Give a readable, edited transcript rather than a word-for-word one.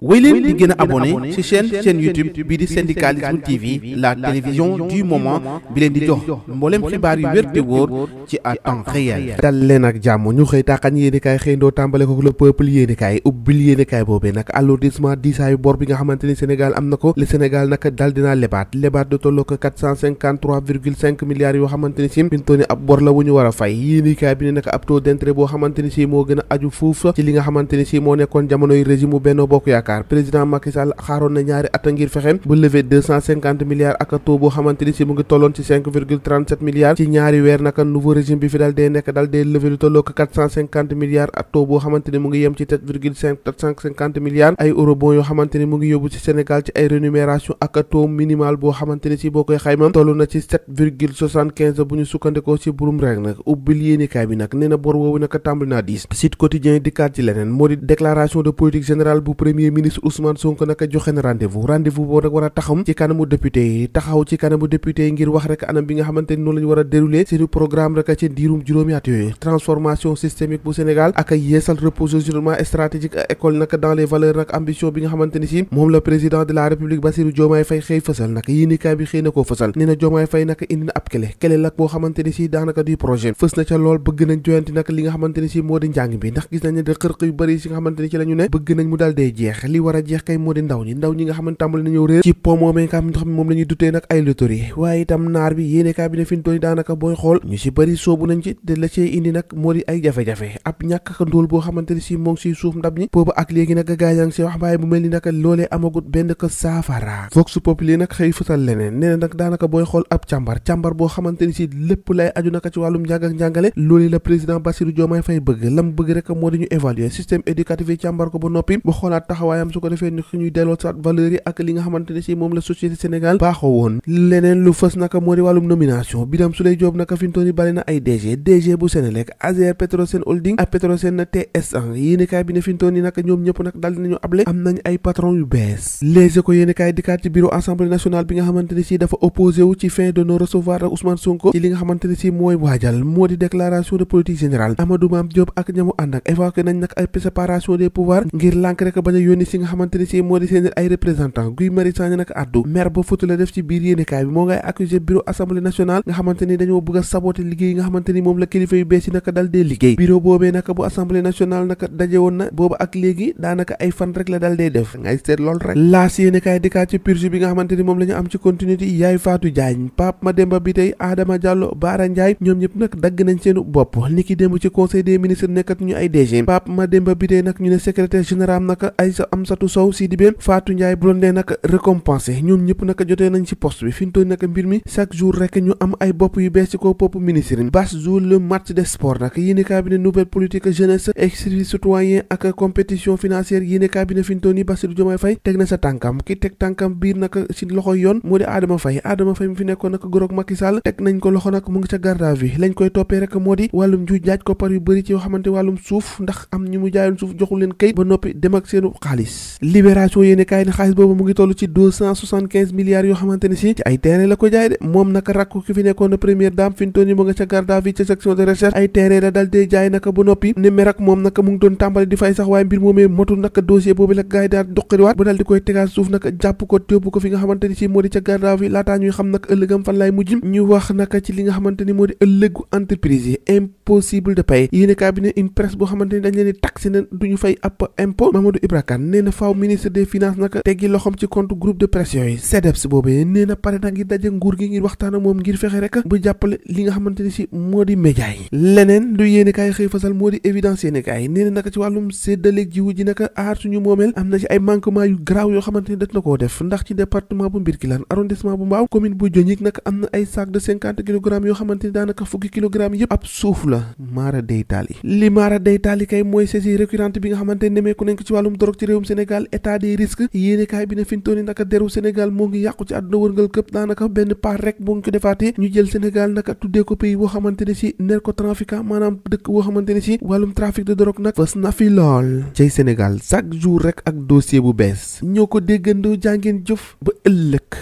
wéy leen di gën a abonné ci chaîne YouTube bii di syndicalisme TV la télévision du moment bi leen di jox mboolem xibaar yu wér te wóor ci à temps réel. dal leen ak jàmm ñu xëy taaxan yéenekaay xëyndoo tàmbale ko le peuple yéenekaay ubbil yéenekaay boobee nag alourdissement diisaayu bor bi nga xamante ni Sénégal am na ko le Sénégal nag dal dinaa lebaat de tolloo ko 453,5 milliards yoo xamante ni si bintoon ni ab bor la wu ñu war a fay yéenekaay bi ne nag ab taux d'intérêt boo xamante ni si moo gën a aju fuuf ci li nga xamante ni si moo nekkoon jamonoy régime bu Benno Bokk Yaakaar président Macky Sall xaaroon na ñaari at ngir fexe bu lever 250 milliards ak taux boo xamante ni si mu ngi tolloon ci 5,37 milliards ci ñaari weer naka nouveau régime bi fi dal dee nekk dal dee lever lu tolloo ko 450 milliards ak taux boo xamante ni mu ngi yem ci 7,450 milliards ay eurobond yoo xamante ni mu ngi yóbbu ci Sénégal ci ay rémunération ak taux minimal boo xamante ni si boo koy xayma toll na ci 7,75 bu ñu sukkandikoo ci burum rek nag ubbil yéenikaay bi nag nee na bor woowu naka tàmbali naa diis Sud Quotidien dikkaat ci leneen moo di déclaration de politique générale bu premier ministre Ousmane Sonko naka joxe na rendez-vous boo nag war a taxaw ci kanamu député yi ngir wax rek anam bi nga xamante ni noonu la ñu war a dérouler seeni programme rek ci diirum juróomi at yooyu transformation systémique bu Sénégal ak yeesal repositionnement stratégique école naka dans les valeurs nag ambition bi nga xamante ni si moom la président de la République Bassirou Diomaye Faye xëy fësal nag yéenikaay bi xëy na koo fësal nee na Diomaye Faye naka indi na ab kele lak boo xamante ni si daanaka du projet fës na ca lool bëgg nañ joyanti nag li nga xamante ni si moo di njàng bi ndax gis nañ ne de xërq yu bëri si nga xamante ni ci la ñu ne bëgg nañ mu dal dee jeex li war a jeex kay moo di ndaw ñi nga xamante tàmbali nañoo réer ci po moomee nga xam ne moom la ñuy dutee nag ay loterie waaye itam naar bi yéenekaay bi ne fi ñu toll daanaka booy xool ñu si bëri soobu nañ ci de la cee indi nag moo di ay jafe-jafe ab ñàkk ak ndóol boo xamante ni si moo ngi siy suuf ndab ñi boobu ak léegi nag gaañaa ngi si wax waaye bu mel ni nag loolee amagut benn ko saafara Vox Populi nag xëy fësal leneen nee na nag daanaka booy xool ab càmbar boo xamante ni si lépp lay aju naka ci wàllum njàng ak njàngale loolu la président Bassirou Diomaye Faye bëgg lam bëgg rek moo di ñu évaluer système éducatif yi càmbar ko ba noppi ba xoolaat taxawaayam su ko defee ni ñuy delloo saat valeurs yi ak li nga xamante ne si moom la société Sénégal baaxoo woon leneen lu fës naka moo di wàllum nomination Birame Souleye Diop naka fi mu toll nii bari na ay DG bu Senelec ASER Petrosen Holding ak Petrosen na TS1 yéenekaay bi ne fi mu toll nii naka ñoom ñëpp nag dal dinañu able am nañ ay patron yu bees Les Échos yéenekaay dikkaat ci bureau assemblée nationale bi nga xamante ne si dafa opposé wu ci fin de non recevoir ak Ousmane Sonko ci li nga xamante ne si mooy waajal moo di déclaration de politique générale Amadou Mame Diop ak ñamu ànd ak évacué nañ nag ay séparation des pouvoirs ngir lànk rek bañ a yónni si nga xamante ne si moo di seen ay représentant Guy Marius Sagna nag addu maire ba futu la def ci biir yéenekaay bi moo ngay accusé bureau assemblée nationale nga xamante ni dañoo bëgg a saboter liggéey yi nga xamante ni moom la kilifa yu bees yi naka dal dee liggéey bureau boobee naka bu assemblée nationale naka daje woon na boobu ak léegi daanaka ay fan rek la dal dee def ngay seet lool rek laas yéenekaay dikkaat ci purge bi nga xamante ni moom la ñu am ci continuité Yaay Fatou Diagne Pape Mademba Bitèye Adama Diallo Bara Ndiaye ñoom ñëpp nag dagg nañ seenu bopp niki démb ci conseil des ministres nekkatuñu ay DG Pape Mademba Bitèye nag ñu ne secrétaire général naka Aïssa Amsatou Sow Sidibé Fatou Ndiaye Blondin nag récompensé ñoom ñëpp naka jotee nañ ci poste bi fi ñu toll naka mbir mi chaque jour rek ñu am ay bopp yu bees ci ko bopp ministre Bass joue le match des sports nag yéenekaay bi ne nouvelle politique jeunesse et service citoyen ak compétition financière yéenekaay bi ne fi ñu toll nii Bassirou Diomaye Faye teg na sa tànkam ki teg tànkam biir naka ci loxoy yoon moo di Adama Faye mi fi nekkoon naka goroog Macky Sall teg nañ ko loxo nag mu ngi ca garde à vue lañ koy toppee rek moo di wàllum njuuj jaaj koppar yu bëri ci yoo xamante wàllum suuf ndax am ñu mu jaayoon suuf joxul leen kayit ba noppi dem ak seenu xaalis libération yéenekaay ne xaalis boobu mu ngi toll ci 275 milliards yoo xamante ne si ci ay terrain la ko jaay de moom naka rakku ki fi nekkoon na première dame fi ñu toll nii mu nga ca garde à vue ca section de recherche ay terrain la dal dee jaay naka ba noppi ne merak moom naka mu ngi doon tàmbali di fay sax waaye mbir moomee motul naka dossier boobu la gaay daal doqariwaat ba dal di koy tegaat suuf naka jàpp ko yóbbu ko fi nga xamante ni si moo di ca garde à vue laataa ñuy xam nag ëllëgam fan laay mujj ñu wax naka ci li nga xamante ni moo di ëllëgu entreprise yi impossible de payer yéenekaay bi ne une presse boo xamante ni dañ leen di taxé ne duñu fay ab impôt Mamadou Ibra Kane nee na faaw ministre des finances naka teggi loxom ci compte groupe de presse yooyu CDEPS boobee nee na pare na ngir daje nguur gi ngir waxtaan ak moom ngir fexe rek bu jàppale li nga xamante ni si moo di média yi leneen lu yéenekaay xëy fasal moo di évidence yéenekaay nee na naka ci wàllum séddaleeg jiwu ji naka aar suñu moomeel am na ci ay manquement yu garaaw yoo xamante ni dat na koo def ndax ci département bu Mbirkilaan arrondissement bu Mbaaw commune bu Diohnick naka am na ay sac de 50 kilogrammes yoo xamante ni daanaka fukki kilogrammes yëpp ab suuf la maara day taali li maara day taali kay mooy saisie récurrente bi nga xamante ni nemeeku nañ ko ci wàllum drogue ci réewum Sénégal état des risques yéenekaay bi ne fi ñu toll nii naka deru Sénégal moo ngi yàqu ci àdduna wërngal këpp daanaka benn part rek boo ngi ko defaatee ñu jël Sénégal naka tuddee ko pays boo xamante ne si narcotrafiquant maanaam dëkk boo xamante ne si wàllum trafic de drogue nag fës na fi lool cay Sénégal chaque jour rek ak dossier bu bees ñoo ko déggandoo jàngeen jëf ba ëllëg